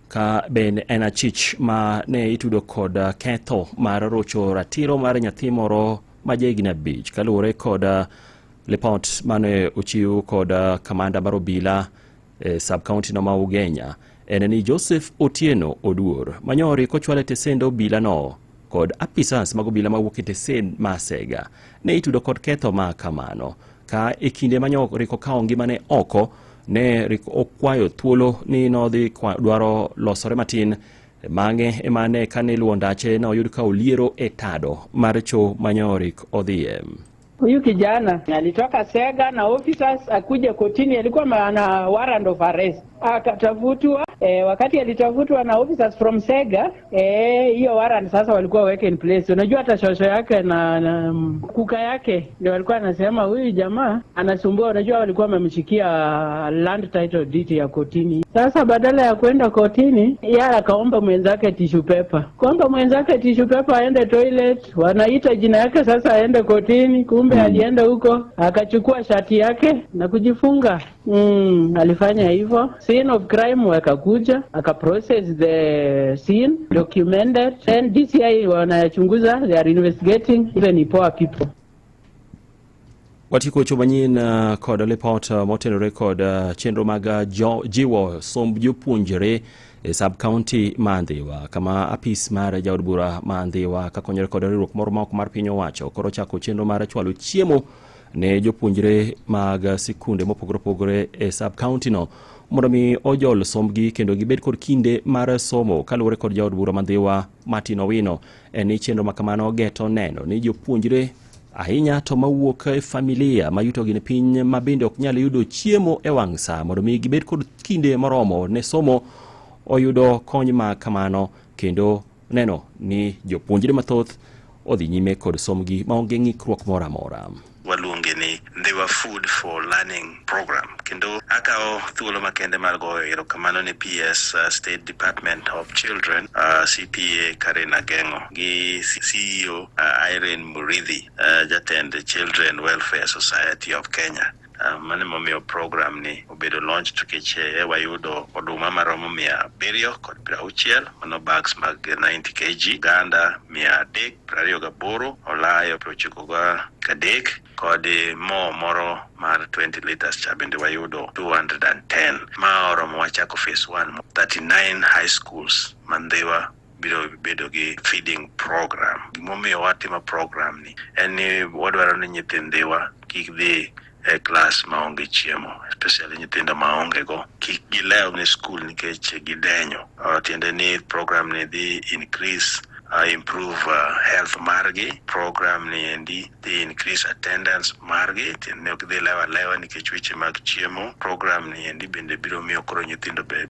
Ka bende en achich ma ne itudo kod ketho mar rocho ratiro mar nyathi moro ma jahigni 5. Kaluwore kod lipot mane ochiw kod kamanda mar obila e sub county no ma Ugenya, en ni Joseph Otieno Oduor manyori kochwale tesend obila no kod apisas mag obila mawuok e tesen ma Sega ne itudo kod ketho ma kamano. Ka e kinde manyo riko kawo ngimane oko, ne riko okwayo thuolo ni nodhi dwaro losore matin. Bang'e emane kane iluwo ndache ne oyud ka oliero e tado mar cho manyorik odhiye. Huyu kijana alitoka Sega na officers akuja kotini, alikuwa ana warrant of arrest, akatafutwa. Wakati alitafutwa na officers from Sega, hiyo warrant sasa walikuwa weke in place. Unajua hata shosho yake na kuka yake ndio walikuwa anasema huyu jamaa anasumbua. Unajua walikuwa wamemshikia land title deed ya kotini. Sasa badala ya kwenda kotini, yeye akaomba mwenzake tissue paper, kuomba mwenzake tissue paper aende toilet, wanaita jina yake sasa aende kotini, kumbe alienda huko akachukua shati yake na kujifunga. Alifanya hivyo. Scene of crime wakakuja, aka process the scene, documented, then DCI wanachunguza, they are investigating even IPOA people. Watieko weche manyien kod lipot motenore kod chenro mag jiwo somb jopuonjre e sub county ma Ndhiwa, kama apis mar jaod bura ma Ndhiwa kakonyore kod riwruok moro ma ok mar piny owacho koro chako chenro mar chwalo chiemo ne jopuonjre mag sikunde mopogore opogore e sub county no mondo mi ojol sombgi kendo gibed kod kinde mar somo. Kaluwore kod jaod bura ma Ndhiwa Martin Owino, en ni chenro ma kamano geto neno ni jopuonjre ahinya to mawuok e familia ma yutogi ni piny ma bende ok nyal yudo chiemo e wang' sa mondo mi gibed kod kinde moromo ne somo oyudo kony ma kamano kendo neno ni jopuonjre mathoth odhi nyime kod sombgi maonge ng'ikruok moro amora. Waluonge ni Ndhiwa Food for Learning Program, kendo akawo thuolo makende mar goyo erokamano ne PS, State Department of Children, CPA Karen Ageng'o gi CEO Irene Murithi, jatend Children Welfare Society of Kenya. Mano emomiyo program ni obedo launched nikech wayudo oduma maromo 760, mano bags mag 90 kg, oganda 328, olayo 93 kod mo moro mar 20 liters cha bende wayudo 210 ma oromo. Wachako phase 1, 39 high schools ma Ndhiwa biro bedo gi feeding program. Gimomiyo watimo program ni en ni wadwaro ni nyithind Ndhiwa kik dhi e klas maonge chiemo, especially nyithindo maonge go kik gilew ne skul nikech gidenyo. Tiende ni program ni dhi increase, improve health margi. Program ni endi dhi increase attendance margi, tiende ni ok dhi lewo alewa nikech weche mag chiemo. Program ni endi bende biro miyo koro nyithindo be